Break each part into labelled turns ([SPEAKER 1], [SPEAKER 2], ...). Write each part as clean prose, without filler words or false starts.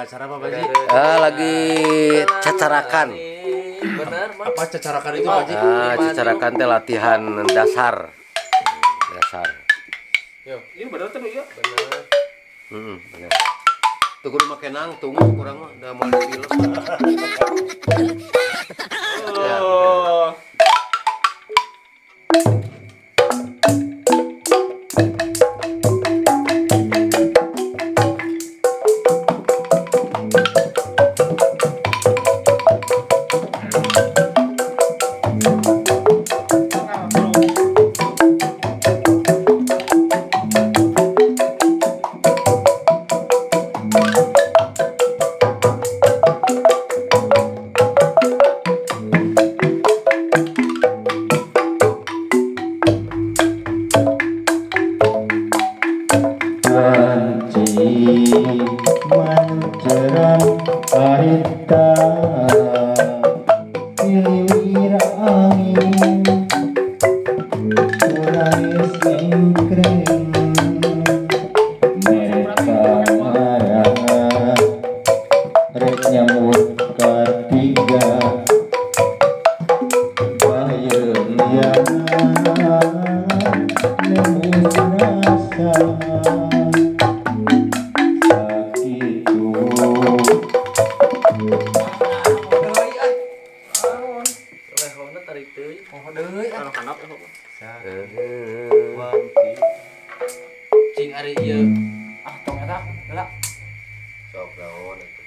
[SPEAKER 1] Ada acara apa, Pak Haji?
[SPEAKER 2] Lagi cacarakan.
[SPEAKER 3] Benar,
[SPEAKER 1] apa cacarakan itu, Pak Haji?
[SPEAKER 2] Cacarakan teh latihan dasar. Dasar.
[SPEAKER 3] Yo, ini benar tuh ya? Benar.
[SPEAKER 2] Benar. Tuh kudu make nangtung kurang mah da moal dipilih.
[SPEAKER 3] Oh.
[SPEAKER 4] Manceran harita Iliwir angin Tularis engkreng Mereka marah Rek nyamur katiga Bayeng yang Nembus rasa
[SPEAKER 3] Cing ari ieu. Ah tong eta heula.
[SPEAKER 2] Sok naon atuh.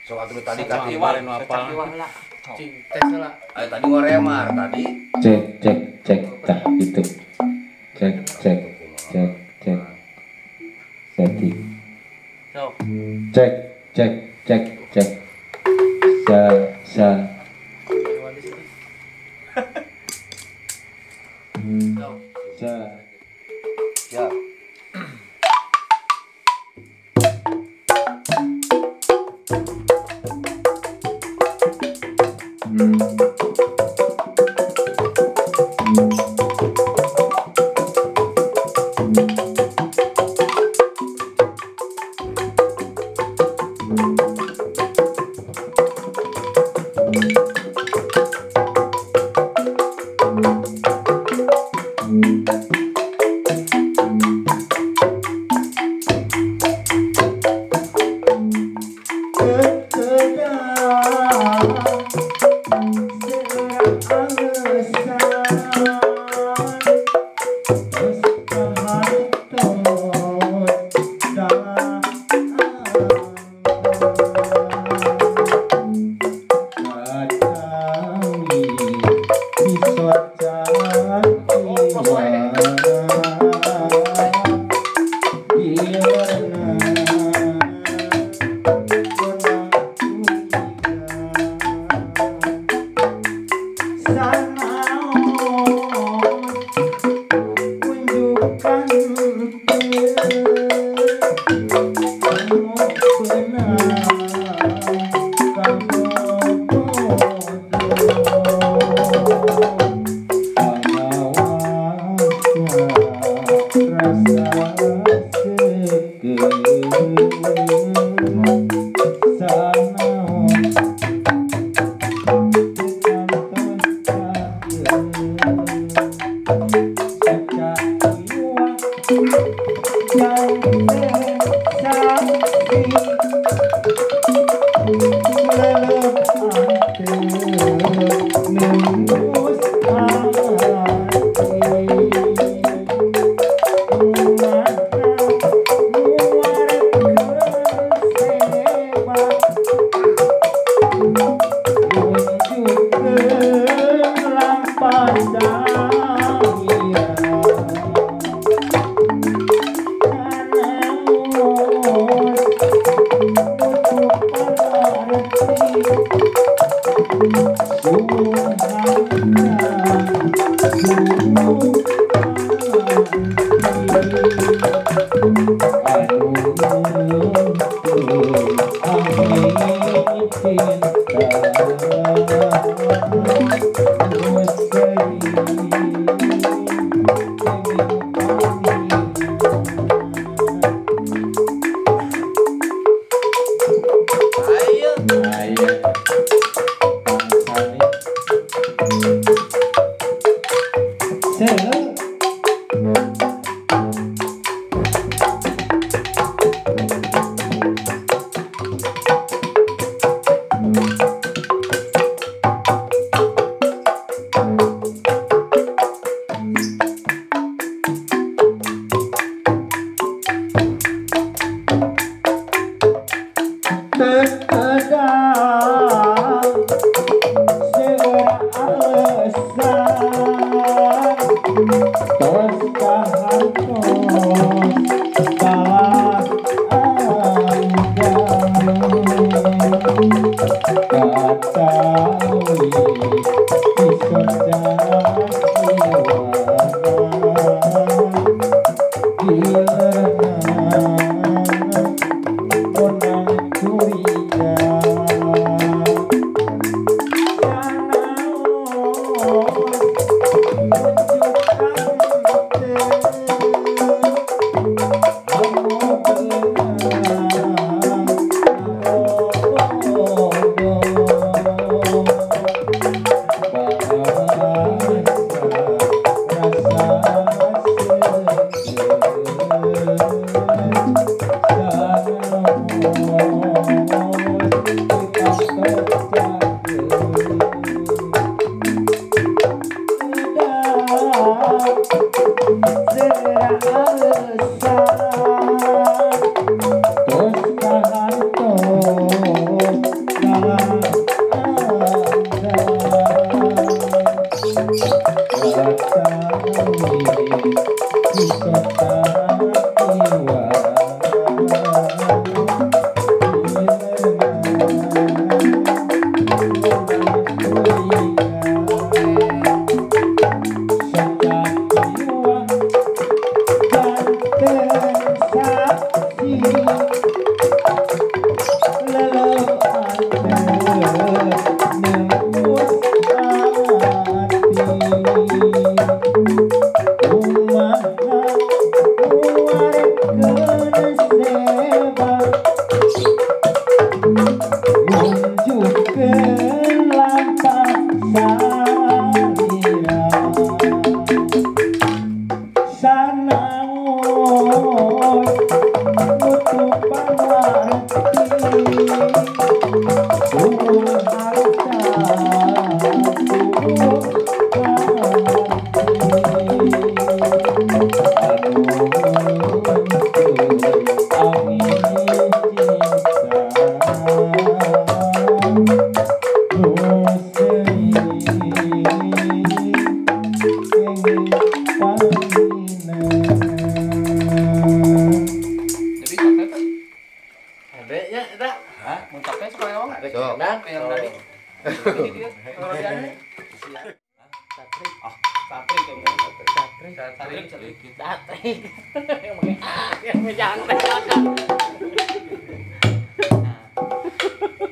[SPEAKER 2] Sok atuh tadi ka
[SPEAKER 3] iwal nu apa? Cing tes heula.
[SPEAKER 2] Ayo tadi ngoremar tadi.
[SPEAKER 4] Cek cek cek tah itu. Cek cek cek cek. Setting.
[SPEAKER 3] Sok.
[SPEAKER 4] Cek cek cek cek. Sa sa. Sa.
[SPEAKER 2] Siap.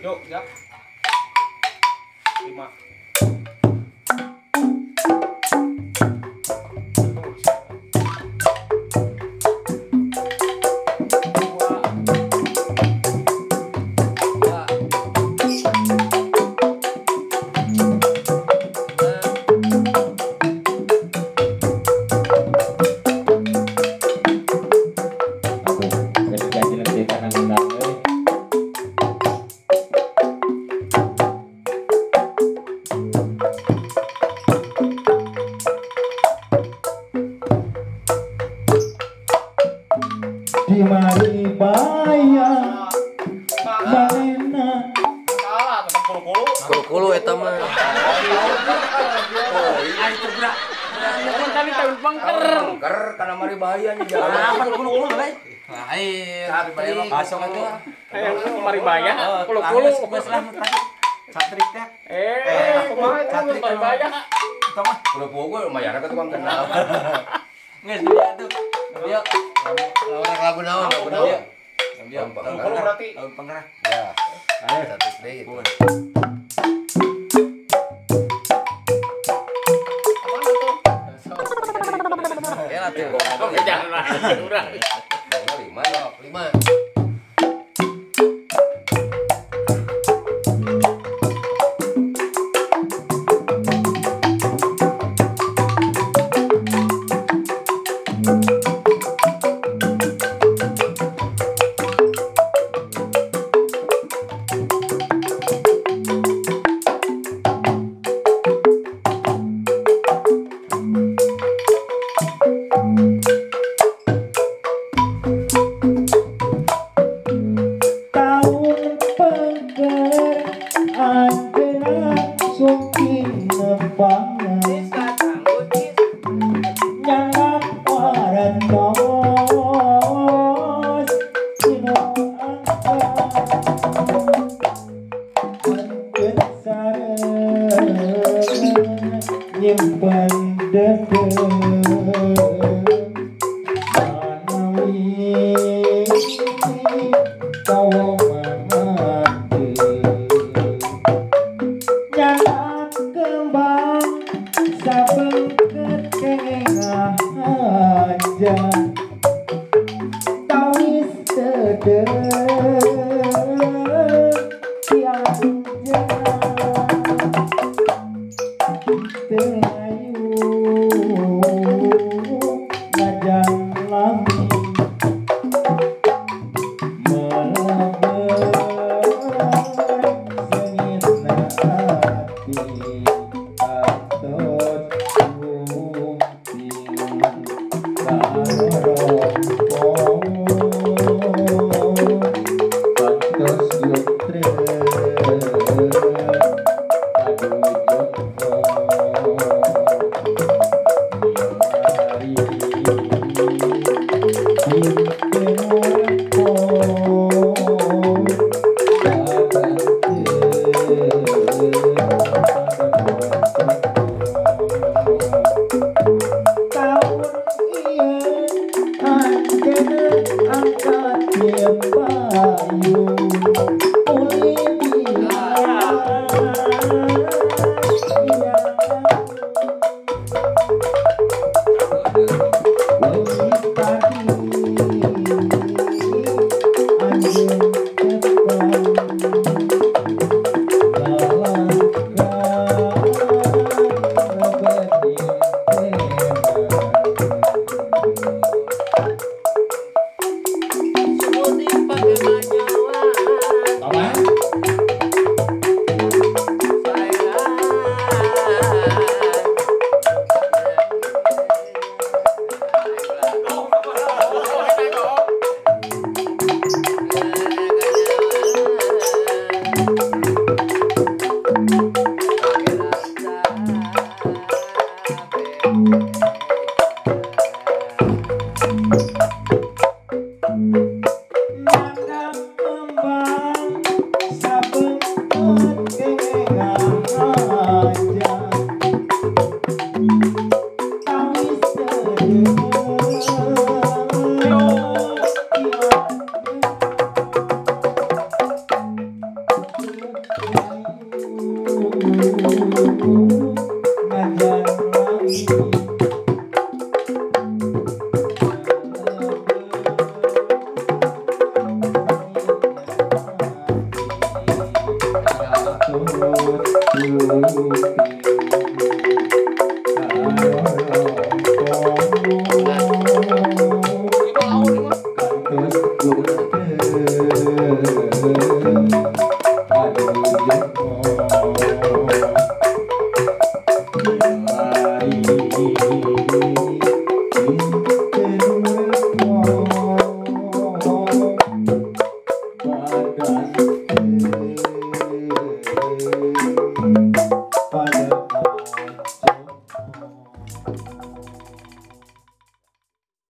[SPEAKER 3] Yuk, siap. 5.
[SPEAKER 4] Di mari baya manena
[SPEAKER 3] salah tetep kulu-kulu
[SPEAKER 2] kulu-kulu eta mah.
[SPEAKER 3] Ai teu gerak. Mun tadi tahun pengker.
[SPEAKER 2] Pengker kana mari bahaya nya jalan.
[SPEAKER 3] Apa kulu-kulu lain? Lain. Masuk atuh. Mari bahaya kulu-kulu geus lah satrik teh. Kumaha eta mari bahaya. Eta mah
[SPEAKER 2] kulu-kulu mayar ka tukang kenal.
[SPEAKER 3] Geus dia atuh. Dia
[SPEAKER 2] lagu naon? Lagu naon?
[SPEAKER 3] Lagu berarti lagu penggerak.
[SPEAKER 2] Ya. Ayo satu deui. Ya atuh.
[SPEAKER 3] Jangan lah. Urang.
[SPEAKER 2] 5 5.
[SPEAKER 4] Anjeunna sumping nepangan nyandak warantos dina angkat Anjeun sareng nyimpen dedeung manawi nyandak kembang sabengket kengeng aja tawis dedeung ti anjeunna teu hayu ngajang lami meleber seungitna ati kantos sumping karompo kantos yutre adu jongko milari tahun ieu anjeunna angkat ieu payung ulin leuwih tadi anjeun tepang lalangkah lebet nyandak kembang sabengket kengeng aja tawis dedeung ngajang lami